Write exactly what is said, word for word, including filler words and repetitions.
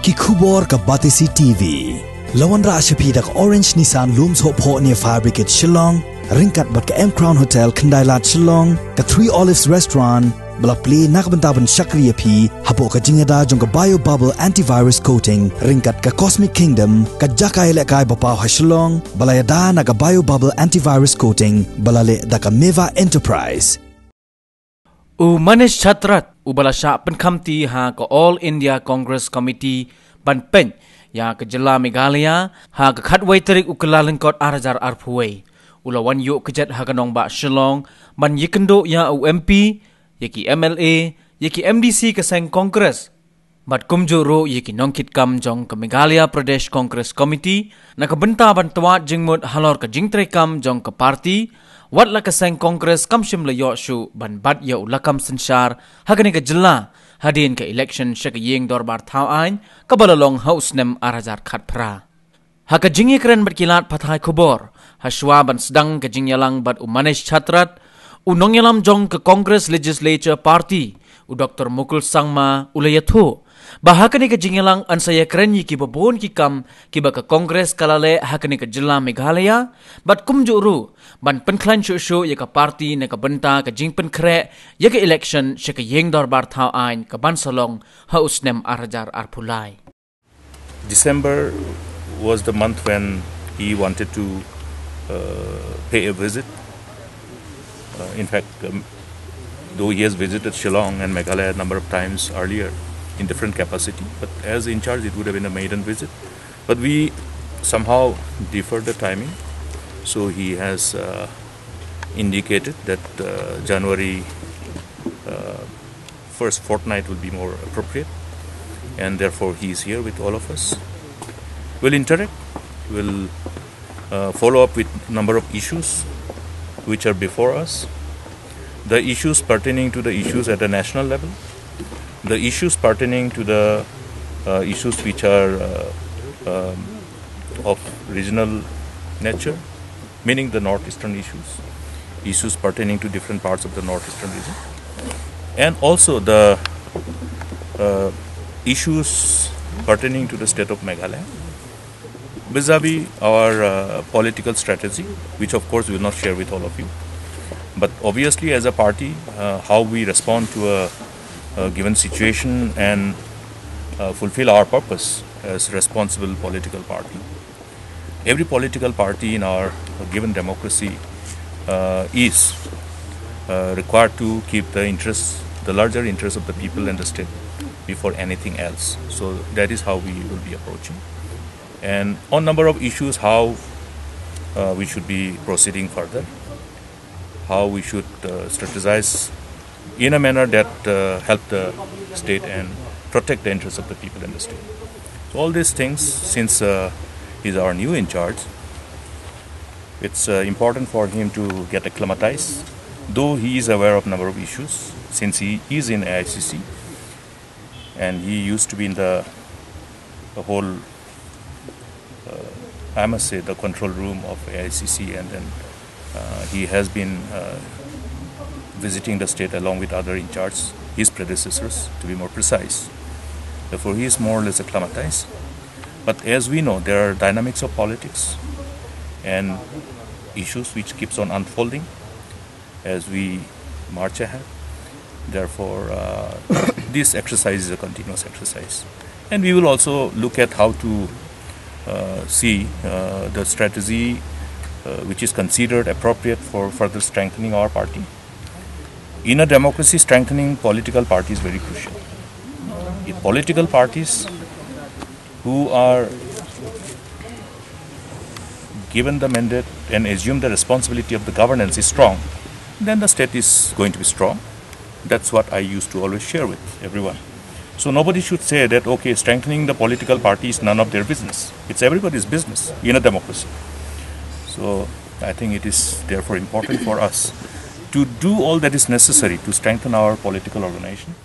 Ki khubor ka Batesi T V. La wanrah sha phi da ka Orange Nissan Lum Sohphoh near Fire Brigade Shillong, ryngkat bad ka M Crown Hotel Khyndai Lad Shillong, ka Three Olives Restaurant, ba la plie na ka bynta ban shakri ïa phi hapoh ka jingïada jong ka Bio Bubble Antivirus Coating ryngkat ka Cosmic Kingdom, ka jaka ïalehkai ba paw ha Shillong, ba la ïada na ka Bio Bubble Antivirus Coating, ba la leh da ka Meva Enterprise. U Manish Chatrat, uba la shah pynkhamti ha ka All India Congress Committee ban peit ïa ka jylla Meghalaya ha ka khatwei tarik u Kyllalyngkot ar hajar arphew wei, u la wan ïuh kjat ha ka nongbah Shillong ban ïakynduh ïa u M P, ïa ki M L A, ïa ki M D C ka seng Congress, bad kumjuh ruh ïa ki nongkitkam jong ka Meghalaya Pradesh Congress Committee, na ka bynta ban twad jingmut halor ka jingtreikam jong ka party, wat la ka seng Congress kam shym la ïoh shuh ban bat ïa u lakam synshar ha kane ka jylla, hadien ka election sha ka ïing dorbar thaw aiñ, kaba la long ha u snem ar hajar khatphra. Ha ka jingïakren bad ki lad pathai khubor, ha shuwa ban sdang ka jingïalang bad u Manish Chatrat, u nongïalam jong ka Congress Legislature Party, u Doctor Mukul Sangma, u la ïathuh ba ha kane ka jingïalang yn sa ïakren ïa kiba bun ki kam kiba ka Congress ka la leh ha kane ka jylla Meghalaya, bad kumjuh ruh ban pynkhlaiñ shuh shuh ïa ka party na ka bynta ka jingpynkhreh ïa ka election sha ka ïing dorbar thaw aiñ kaban sa long ha u snem ar hajar arphew lai. December was the month when he wanted to, uh, pay a visit. Uh, in fact, um, though he has visited Shillong and Meghalaya a number of times earlier in different capacity, but as in charge, it would have been a maiden visit. But we somehow deferred the timing, so he has, uh, indicated that, uh, January, uh, first fortnight will be more appropriate, and therefore he is here with all of us. We'll interact, we'll, uh, follow up with number of issues which are before us, the issues pertaining to the issues at the national level, the issues pertaining to the, uh, issues which are, uh, um, of regional nature, meaning the northeastern issues, issues pertaining to different parts of the northeastern region, and also the, uh, issues pertaining to the state of Meghalaya vis-a-vis our, uh, political strategy, which of course we will not share with all of you. But obviously, as a party, uh, how we respond to a, a given situation and, uh, fulfill our purpose as responsible political party. Every political party in our given democracy, uh, is, uh, required to keep the interests, the larger interests of the people and the state before anything else. So that is how we will be approaching. And on number of issues, how, uh, we should be proceeding further, how we should, uh, strategize in a manner that, uh, help the state and protect the interests of the people in the state. So all these things, since, uh, he's our new in charge, it's, uh, important for him to get acclimatized, though he is aware of number of issues since he is in A I C C and he used to be in the, the whole, uh, I must say, the control room of A I C C, and then, uh, he has been, uh, visiting the state along with other in charge, his predecessors, to be more precise. Therefore, he is more or less acclimatized. But as we know, there are dynamics of politics and issues which keeps on unfolding as we march ahead. Therefore, uh, this exercise is a continuous exercise. And we will also look at how to, uh, see, uh, the strategy, uh, which is considered appropriate for further strengthening our party. In a democracy, strengthening political parties is very crucial. If political parties who are given the mandate and assume the responsibility of the governance is strong, then the state is going to be strong. That's what I used to always share with everyone. So nobody should say that, okay, strengthening the political party is none of their business. It's everybody's business in a democracy. So I think it is therefore important for us to do all that is necessary to strengthen our political organization.